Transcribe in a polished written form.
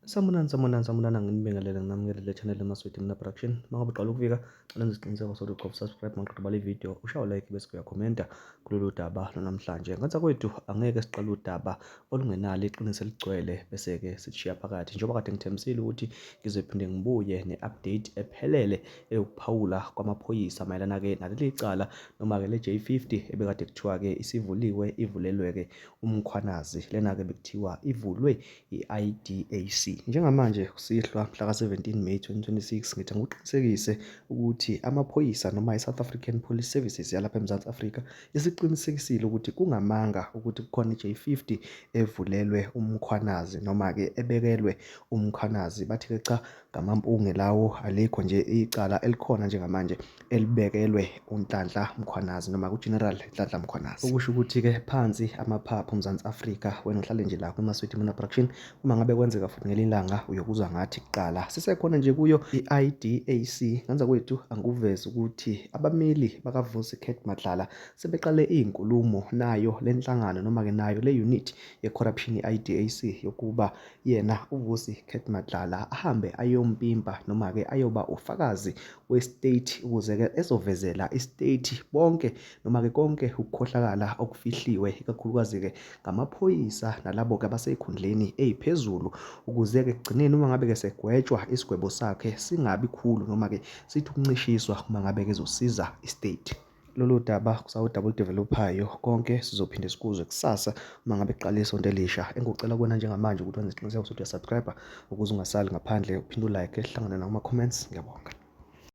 Sanibonani, sanibonani, sanibonani, nginibingelele nginamukele channel eMaswidi Mina Production. Uma ngabe uqala ukufika, cela nje isiqiniseko sokuthi ucofa subscribe maqeda ubale ividiyo, ushaye like bese uyakhomenta kulolu daba lwanamhlanje. Ngenza kwethu angeke siqale udaba olungenalo iqiniso eligcwele bese-ke sishiya phakathi. Njengoba kade ngithembisile ukuthi ngizophinde ngibuye ne-update ephelele eyokuphawula kwamaphoyisa mayelana-ke naleli cala noma-ke le J50 ebekade kuthiwa-ke isivuliwe ivulelwe-ke uMkhwanazi. Lena-ke bekuthiwa ivulwe i-IDAC. Njengamanje kusihlwa mhla ka-17 May 2026 ngithi ngikuqinisekise ukuthi amaphoyisa noma i-South African Police Services yalapha eMzansi Afrika isiqinisekisile ukuthi kungamanga ukuthi kukhona i-J50 evulelwe uMkhwanazi noma-ke ebekelwe uMkhwanazi. Bathi-ke cha ngamampunge lawo alikho nje icala elikhona njengamanje elibekelwe uNhlanhla Mkhwanazi noma kuGeneral Nhlanhla Mkhwanazi. Okusho ukuthi-ke phansi amaphaphu uMzansi Afrika wena uhlale nje la kwiMaswidi Mona Production uma ngabe kwenzeka futhi ngelinye ilanga uyokuzwa ngathi kuqala sisekhona nje kuyo i-IDAC ngenza kwethu angikuveze ukuthi abameli bakaVusi Cat Matlala sebeqale iy'nkulumo nayo le nhlangano noma-ke nayo le unit ye-corruption i-IDAC yokuba yena uVusi Cat Matlala ahambe ayompimpa noma-ke ayoba ufakazi we-state ukuze-ke ezovezela i-state bonke noma-ke konke ukukhohlakala okufihliwe ikakhulukazi-ke ngamaphoyisa nalabo-ke abasey'khundleni ey'phezulu ukuze-ke ekugcineni uma ngabe-ke segwetshwa isigwebo sakhe singabi khulu noma-ke sithi ukuncishiswa uma ngabe-ke ezosiza i-state. Lolu daba kusawudaba oludevelophayo konke sizophinde sikuzwe kusasa uma ngabe kuqala isonto elisha. Engikucela kuwena njengamanje ukuthi wenze isiqiniseko sokuthi uyasubscribe ukuze ungasali ngaphandle uphinde ulike hlangane nakuma-comments. Ngiyabonga.